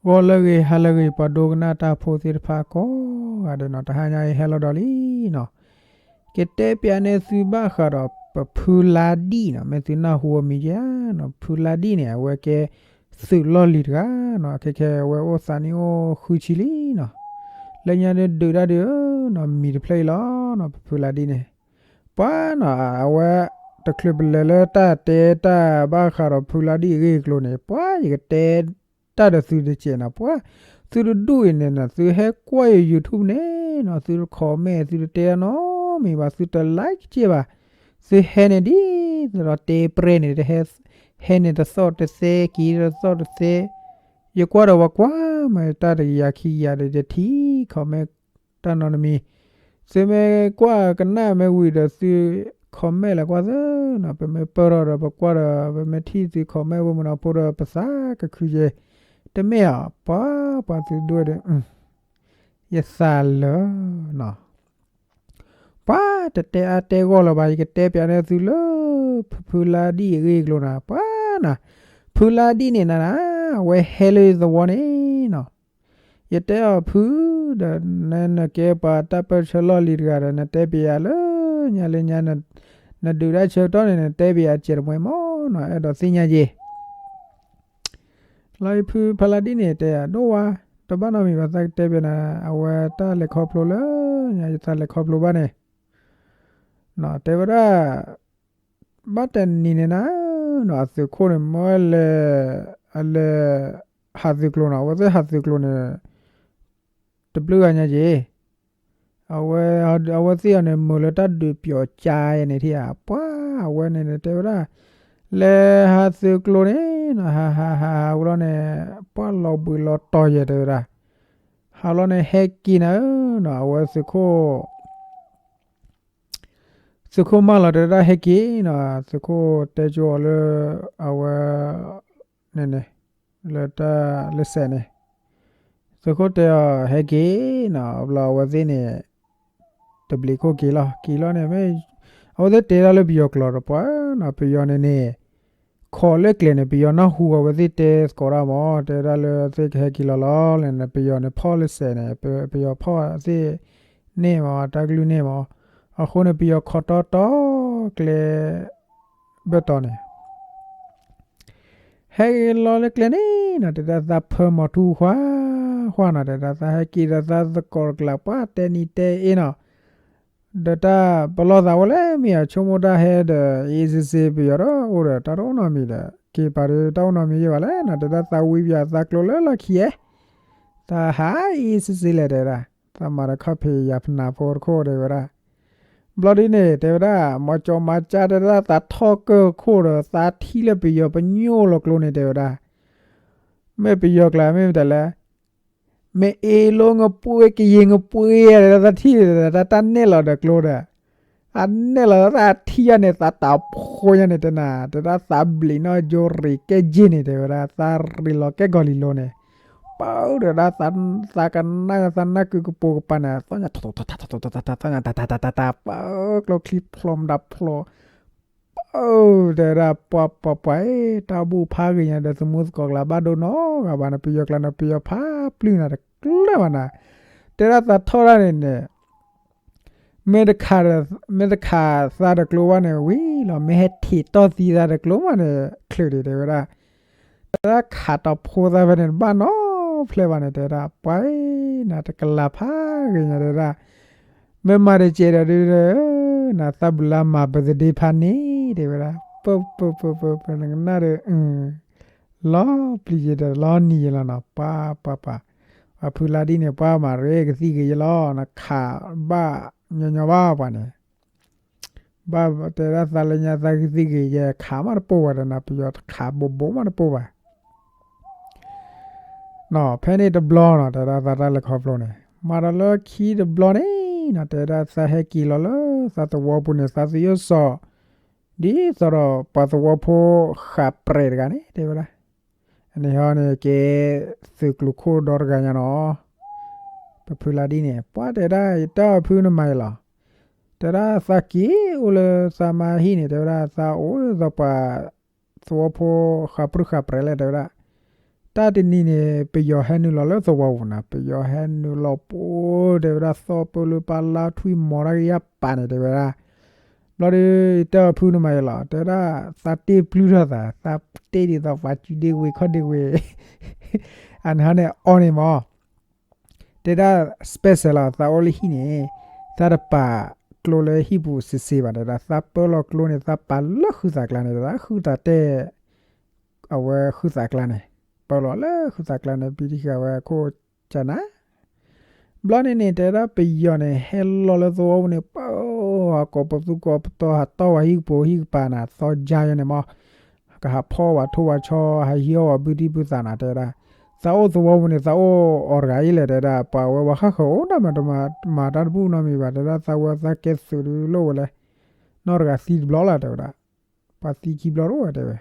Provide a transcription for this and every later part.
ဂီၤလၢအဂ့ၤ ဟါလၢအဂ့ၤ ပှၤဒိကနၣ်တၢ်ဖိသ့ၣ်တဖၣ်ကိးဂၤဒဲးနီၤ, တဟါညါအံၤဟဲလီၤဒီးလံနီၤ, ကတဲပၠးန့ၢ်သုဘၣ်ဃးဒီးပဖုလါဒံၣ်နီၤ, မ့ၢ်သုနၢ်ဟူအမံၤဧါနီၤ, ဖုလါဒံၣ်န့ၣ် အဝဲကဲသုးလီၢ်လံၤတဂၤနီၤ, ခဲခဲအဝဲအိၣ်သးနံၣ်အိၣ်ဃုဆံလံနီၤ, လၢညါဒုးဒုးတၢ်ဒုးနီၤ, မံၤတဖျၢၣ်အံၤလီၤနီၤ, ပဖုလါဒံၣ်န့ၣ် ပှၤနီၤ, အဝဲတချုးပလဲၤလၢတၢ်တဲတၢ်ဘၣ်ဃးဒီးဖုလါဒံၣ်အဂ့ၢ်အကျိၤန့ၣ်, ပှၤ ယကတဲတၢ်ဒီးသုတစဲးနီၤ, ပှၤ သုတဒူၣ်အံၤန့ၣ်နီၤ, သုဟဲကွၢ်ယ YouTube န့ၣ်နီၤ, သုတ comment သုတတဲတၢ်နီတမံၤဘၣ်, သုတ like က့ဘၣ်, သုဟဲန့ၣ်ဒ်သိးဒီးတဲပြဲန့ၣ်, ဟဲန့ၣ်တသီၣ်တသဲ က့ၤတသီၣ်တသဲ, ယကွၢ်ဒီးပှၤကွၢ်မး တၢ်တကယၤခံကယၤဒီး ယတထံၣ် comment တၢ်နီတမံၤ, သုမ့ၢ်ကွၢ်ကနၣ်မ့ၢ်ဝံၤဒီးသု comment လဲၤကွၢ်သ့နီၤ, ပမ့ၢ်ပၢၢ်ထီၣ်ဒီးပကွၢ်ဒီး ပမ့ၢ်ထံၣ်သု comment ဝဲမုၢ်နီၤဖိဒီး ပသးကခုယဲ, တမ့ၢ်ဧါ, ပှၤ ပှၤသုဒူၣ်ဒီး ယသးလၢာ်နီၤ, ပှၤတတဲအါတဲဂီၢ်လၢၤဘၣ်, ယကတဲပၠးန့ၢ်သုလၢ ဖုဖုလါဒံၣ်အဂ့ၢ်အကျိၤနီၤ, ပှၤနီၤ, ဖုလါဒံၣ်န့ၣ်နၤနၤ, အဝဲဟဲလၢယသဝီန့ၣ်နီၤ, ယတဲအီၤဖုဒီး နနကဲပှၤတၢ်ပၢၢ်ဆၢလီၢ်လံၤတဂၤဒီး နတဲပၠးလၢညါလၢညါ, နဒုးတၢ်ဆၢကတီၢ်န့ၣ် နတဲပၠးစဲးတမှဲၤမးနီၤ, အဲၣ်ဒိးသ့ၣ်ညါယဲ လီၤဖုဖါလါဒံၣ်န့ၣ် တဲဒိၣ်ဝါ, တဘၣ်နီတမံၤဘၣ် သးကတဲပၠးနၤ, အဝဲတၢ်လဲၤခီဖျိလၢညါ ယသးလဲၤခီဖျိဘၣ်န့ၣ်, တဲဝဲဒၣ် ဘၣ်တနံၤန့ၣ်နၤနီၤ, အသုးခိၣ်န့ၣ် မ့ၢ်လဲၤ အလဲၤဟးသုးကျိၤနီၤ, အဝဲသ့ၣ်ဟးသုးကျိၤန့ၣ် တဘျုးဂၤညါက့ၤ, အဝဲသ့ၣ်အီၤန့ၣ် မုာ်လၢတၢ်ဒုးပျီၤကါအံၤန့ၣ်ထံၣ်ဧါ, ပှၤအဝဲန့ၣ်န့ၣ် တဲဝဲဒၣ် လဲၤဟးသုးကျိၤန့ၣ်နီၤ, ဟးဟးဟးဟးဝဲလီၤန့ၣ် ပှၤလီၤဘှံးလီၤတီၤယဲၢ် တဲဝဲဒၣ်, ဟးလီၤန့ၣ် ဟဲက့ၤနၤဧၢနီၤ, အဝဲသုးခိၣ် သုးခိၣ်မၢလီၤ တဲဝဲဒၣ် ဟဲက့ၤနီၤ, သုးခိၣ်တဲကၠိအီၤလၢ အဝဲ န့ၣ်န့ၣ် လၢတၢ်လၢစဲးန့ၣ်, သုးခိၣ်တဲအီၤ ဟဲက့ၤနီၤ, ဘျီအဝဲသ့ၣ်န့ၣ် တဘျံးခိၣ်က့ၤလီၤ, က့ၤလီၤန့ၣ် မ့ၢ် အဝဲသ့ၣ်တဲဒၣ်လၢပယီၤကျိာ်ဒီး ပှၤနီၤ, ပယီၤန့ၣ်န့ၣ် ခိးလၢကျဲန့ၣ် ပယီၤနၢ်ဟူအဝဲသ့ၣ်တဲသကိးတၢ်မး, တဲဒၣ်လၢသ့ၣ်ကဟဲက့ၤလီၤလီၤန့ၣ် ပယီၤန့ၣ်ဖီၣ်လၢစဲးန့ၣ်, ပယီၤဖီၣ်သ့ၣ်န့ၣ်မး, တၢ်ကလုၢ်န့ၣ်မး, အဃိန့ၣ် ပယီၤခိးတီတီကျဲ ဘၢၣ်တီၤန့ၣ် ဟဲက့ၤလီၤလၢကျဲန့ၣ်နီၤ, တဲဒၣ်သးဖၢမီၤထူၣ် ဃၣ်ဃၣ်နီၤ, တဲဒၣ်သးဟဲက့ၤဒီးသးသကိးတကျး ပှၤတဲနံၤတဲအ့နီၤ, ဒီးတၢ်ပလီၢ်သးဝဲလဲၣ် မ့ၢ်အဆိကမိၣ်တၢ်ဟဲဒီး အ့စ့စ့ ပယီၤဒီးအိၣ်ဒီးတၢ်တအိၣ်နီတမံၤဒီး က့ၤပာ်ဒီးတၢ်အိၣ်နီတမံၤယဲၢ်ဘၣ်လဲၣ်နီၤ, တဲဒၣ်သးဝံပၠးသးကျိၤလၢလီၢ်ခံဧါ, သးဟးအ့စ့စ့လဲၣ် တဲဝဲဒၣ်, သးမၤဒီးခီၣ်ဖံးယၤဖနးဖိတခိၣ် တဲဝဲဒၣ် ဘျီဒ်န့ၣ် တဲဝဲဒၣ် မၤကၠီမၤကၠၢ် တဲဒၣ် သးထီၣ်ကၢၢ်ခိၣ်ဒီး သးထံၣ်လၢပယီၤပညိၣ်လီၤကျိန့ၣ် တဲဝဲဒၣ်, မ့ၢ်ပယီၤကျါ မ့ၢ်မတၤလဲၣ်, မ့ၢ်အ့လိငပှ့ၤ ကယံၤငပှ့ၤ တဲဒၣ် သးထံၣ်ဒီး တၢ်နဲၣ်လီၤဒီးကျိဒီး အနဲၣ်လီၤသးထံၣ်ယၤန့ၣ် သးတၢ်ဖိညါန့ၣ် တဲနၤ တဲဒၣ် သးဘျံးနီၢ်ကၠိရံးကဲက့န့ၣ် တဲဝဲဒၣ် သးရံးလီၤကဲကီၤလံၤလိၤန့ၣ် ပၢ် တဲဝဲဒၣ် သးကနၣ် သးနၢ်ကုကပိာ်ကပၤန့ၣ် သီၣ်ညါ သီၣ်ညါ တၢ်တၢ်တၢ်တၢ်တၢ် ပၢ် ကျိချံဖျိမတၤဖျိ ပၢ် တဲဝဲဒၣ် ပှၤပှၤပှၤ တၢ်ဘူၣ်ဖးဂ့ၤညါဒီး သမူသကိးကျါ ဘၣ်ဒိနီတဂၤဘၣ်န့ၣ် ပယီၤကျါန့ၣ် ပယီၤဖးပျုၢ်နၤတကျၢၢ်ဘၣ်နၤ တဲဒၣ် သးထီၣ်ဒၣ်န့ၣ်န့ၣ် မ့ၢ်တခး မ့ၢ်တခးသးတကျိဘၣ်န့ၣ် ဝံၤလီၤ မ့ၢ်ဟဲထံးတီၢ်သံသးတကျိမးန့ၣ် ချုးဒံး တဲဝဲဒၣ် တဲဒၣ် ခးတီၤဖိသးဖဲန့ၣ် တဘၣ်နီဖျဲးဘၣ်န့ၣ် တဲဝဲဒၣ် ပှၤနၤ တကလၤဖးဂ့ၤညါ တဲဝဲဒၣ် မ့ၢ်မၤတကဲးဒီးဒုး နသးဘုလါမၤ birthday ဖးန့ၣ် တဲဝဲဒၣ် ပၢပၢပၢပၢ ပနကနၣ်ဒီး လီၤပျံၤယဲဒီး လီၤနံၤယဲလီၤနီၤ ပှၤပှၤပှၤ ပှၤဖုလါဒ်န့ၣ် ပှၤမၤရ့ကသံၣ်ဂ့ၤယဲလီၤ နခးဘၣ်ညီညီဘၣ်ပှၤန့ၣ် ဘၣ်တဲဒၣ်သးလၢညါသးကသံၣ်ဂ့ၤယဲ ခးမးတပိၢ်ဘၣ်ဒီးနၤ ပယီၤတခးဘိးဘိးမးတပိၢ်ဘၣ် နီၤ ဖဲန့ၣ်တဘျီနီၤ တဲဒၣ်သးတၢ်လဲၤခီဖျိန့ၣ် မၤဒီးလၢခံတဘျီန့ၣ်နီၤ တဲဒၣ်သးဟဲက့ၤလီၤလၢသးသဝီပူၤန့ၣ် သးသယိၣ်စီၤ ဒ်သိးဒီးပှၤသဝီဖိဃးပြဲးတဂၤန့ၣ် တဲဝဲဒၣ် အန့ၣ်ဟီန့ၣ် ကဲသုးကျိၤခိၣ်ဒီတဂၤညါနီၤ ပဖုလါဒ်န့ၣ် ပှၤတဲဒၣ် ယတဲအီၤဖုနမၤအံၤလီၤ တဲဒၣ်သးက့ၤအိၣ်လၢသးမါဟံၣ်န့ၣ် တဲဝဲဒၣ် သးအိၣ်ဒ်သိးပှၤသဝီဖိဃးပြူၢ်ဃးပြဲးလဲၣ် တဲဝဲဒၣ် တၢ်တနံၤန့ၣ် ပယီၤဟဲနုာ်လီၤလၢသဝီပူၤနီၤ, ပယီၤဟဲနုာ်လီၤပူၤ တဲဝဲဒၣ် သီပၢလၢပၢ်လါထွံၣ်မီၤတၢ်ကယၢ်ပာ်န့ၣ် တဲဝဲဒၣ်. ဘျီဒီး တဲအီၤဖုနမၤယလီၤ တဲဝဲဒၣ် သးတ့ၢ်ပျုၢ်ထီၣ်သး သးတ့ၢ်ဒ်သိးပှၤစုဒ့ဝ့ၤခီၣ်ဒ့ဝ့ၤ အန့ၣ်ဟီန့ၣ်အီၤန့ၣ်မး တဲဒၣ် special လီၤ သးအိၣ်လၢဟံၣ်န့ၣ် သးတပာ်ကျိလၢဟံၣ်ပူၤစ့စ့ဘၣ် တဲဒၣ် သးပၢလီၤကျိန့ၣ် သးပာ်လၢဃုသးကျါန့ၣ် တဲဒၣ် ဃုသးတဲ အဝဲဃုသးကျါန့ၣ် ပၢလီၤလၢဃုသးကျါန့ၣ် ပံတဃံးဝဲခိၣ်ကနၤ ဘျီန့ၣ်န့ၣ် တဲဒၣ်ပယီၤန့ၣ် ဟဲလီၤလၢသဝီပူၤန့ၣ် ပၢ ဟးကိးပသူကိးပတီၤ ဟးတီၢ်ဝဲဟံၣ်ကပိာ်ဟံၣ်ကပၤနၤ သီယါယဲန့ၣ်မး ကဟးဖီၣ်ဝဲထိၣ်ဝဲဆီ ဟးဟံးအီၣ်ဝဲဘုဒံၣ်ဘုသးနၤ တဲဝဲဒၣ် သးအိၣ်သဝီပူၤန့ၣ် သးအိၣ်အီၤတဂၤအံၤလဲၣ် တဲဝဲဒၣ် ပှၤဝဲပှၤဃၣ်ဃၢၤအိၣ်ဒၣ်မး တမၤတၢ်တဘူၣ်နီတမံၤဘၣ် တဲဝဲဒၣ် သးဝဲသးကဲသုးဒုးလိၣ်ဝဲလဲၣ် နီၢ်တဂၤသံတဘျီလီၤ တဲဝဲဒၣ် ပှၤသံခံဘျီတအိၣ်ဝဲ တဲဝဲ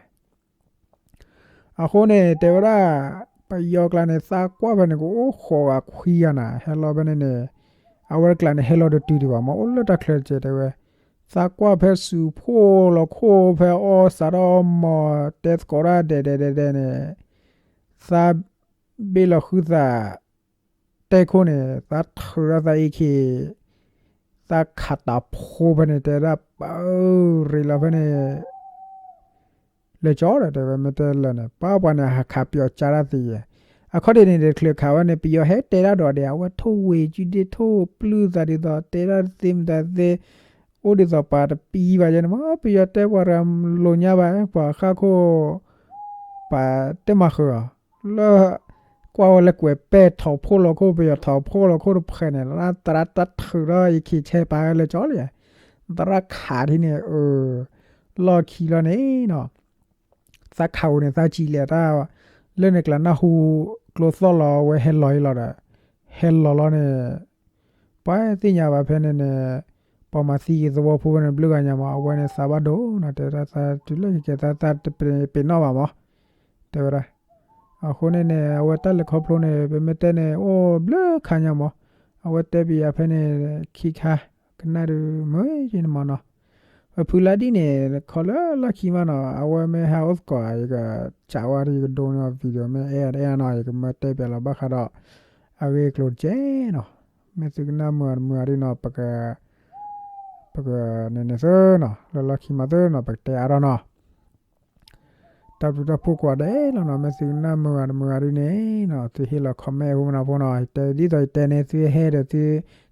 အဃိန့ၣ် တဲဝဲဒၣ် ပယီၤကျါန့ၣ် သးကွၢ်ဖဲန့ၣ် ကအိၣ်ဃိးဂၤခွံဂၤနၤ ဟဲလီၤဖဲန့ၣ်န့ၣ် အဝဲတကျါန့ၣ် ဟဲလီၤတတုၤဒံးဘၣ်မး အိၣ်လၢတၢ်ချၢတကဲး တဲဝဲ သးကွၢ်ဖဲစူၤဖိလီၤခိၣ်ဖဲအီၣ်စးထီၣ်မီၤ တဲသကိးတၢ်ဒဲးဒဲးဒဲးဒဲးန့ၣ် သးဘ့ၣ်လီၤဃုသး တဲခိၣ်န့ၣ် သးထုးထီၣ်သးအ့ခံ သးခးတးဖိဖဲန့ၣ် တဲဝဲဒၣ် ပၢ်ရ့လီၤဖဲန့ၣ် လဲၤကၠီဒီး တဲဝဲ မ့ၢ်တဲလၢာ်န့ၣ် ပၢ်ပှၤန့ၣ် ဟးခးပယီၤကၠါတၢ်သ့ယဲ အခီၣ်ဒ့န့ၣ် တချုးခးဝဲန့ၣ် ပယီၤဟဲတဲတၢ်ဒီးဒဲး အဝဲထိၣ်ဝ့ၤကုဒ့ထိၣ်ပျုၢ်သးဒ်သိး တဲတၢ်တသ့မတၤသ့ အိၣ်ဒ်သိးပှၤတပံၤဘၣ်ယဲန့ၣ်မး ပယီၤတဲပှၤတဂၤလိာ်ညါဘၣ် ပှၤဃၣ်ခိၣ် ပှၤတဲမၤဃုာ်အီၤ လၢ ကွၢ်ဝဲလၢကွဲးပဲာ်ထီၣ်ဖိလီၤခိၣ် ပယီၤထီၣ်ဖိလီၤခိၣ်တဖျၢၣ်န့ၣ် သရၣ်တၢ်ထုးထီၣ်အ့ခံဆဲးပာ်ဝဲလၢကၠီလံ သရၣ်ခးထံၣ်န့ၣ် အၢ လီၢ်ခံလီၤန့ၣ်နီၤ သးခးဧိၤန့ၣ် သးစံးလဲၤတၢ် လၢန့ၣ်ကျါနၢ်ဟူ ကျိသီၣ်လီၤဝဲဟဲလီၤအံၤလီၤဒီး ဟဲလီၤလီၤန့ၣ် ပှၤသ့ၣ်ညါဘၣ်ဖဲန့ၣ်န့ၣ် ပှၤမၤသံက့ၤသဝီဖိဖဲန့ၣ် ဘျုးဂၤညါမး အဝဲန့ၣ်သးဘၣ်ဒိနီၤ တဲဝဲဒၣ် သးတုၤလၢကကဲ သးတပ့ၤနီၣ်ဘၣ်မး တဲဝဲဒၣ် အဃိန့ၣ်န့ၣ် အဝဲတၢ်လဲၤခီဖျိန့ၣ် ပမ့ၢ်တဲန့ၣ် အိၣ်ဘျုးခါညါမး အဝဲတဲပယၤဖဲန့ၣ် ခံခါ ကနၣ်ဒုးမုာ်ယဲန့ၣ်မးနီၤ ပဖုလါဒံၣ်န့ၣ် ခီလၢလီၢ်ခံမးနီၤ အဝဲမ့ၢ်ဟးအိၣ်သကိး ယကစးဝါဒီး ယကဒိးန့ၢ်အီၤ video မ့ၢ်အဲၣ်တအဲၣ်နီၤ ယကမၢတဲပၠးလီၤဘၣ်ဃးဒီး အဂ့ၢ်အကျိၤတကဲနီၤ မ့ၢ်သုကနၣ်မုာ်အီၤတမုာ်အီၤဒ်နီၤ ပက ပကန့ၣ်န့ၣ်သ့နီၤ လၢလီၢ်ခံမးသ့နီၤ ပကတဲအါထီၣ်နီၤ တၢ်ဘျုးတၢ်ဖှိၣ်ကိးဂၤဒဲးလီၤနီၤ မ့ၢ်သုကနၣ်မုာ်ဂၤတမုာ်ဂၤဒ်န့ၣ်နီၤ သုဟ့ၣ်လီၤ comment အဃိမနၤဖိနီၤ တဲဒ်သိးယတဲန့ၣ် သုဟဲဒီးသု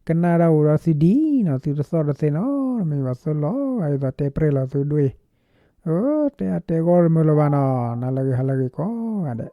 ကနၣ်တၢ်အိၣ်ဒီးသုဒ်နီၤ သုတသီၣ်တသ့နီၤ မ့ၢ်ဘၣ်သိၣ်လီၤဂၤဒ်သိးတဲပြဲၢ်လီၤသုဒွဲၣ် အၢ တဲအါတဲဂီၢ်တမုာ်လၢၤဘၣ်နီၤ နၤလၢအဂ့ၤ ဟါလၢအဂ့ၤကိးဂၤဒဲး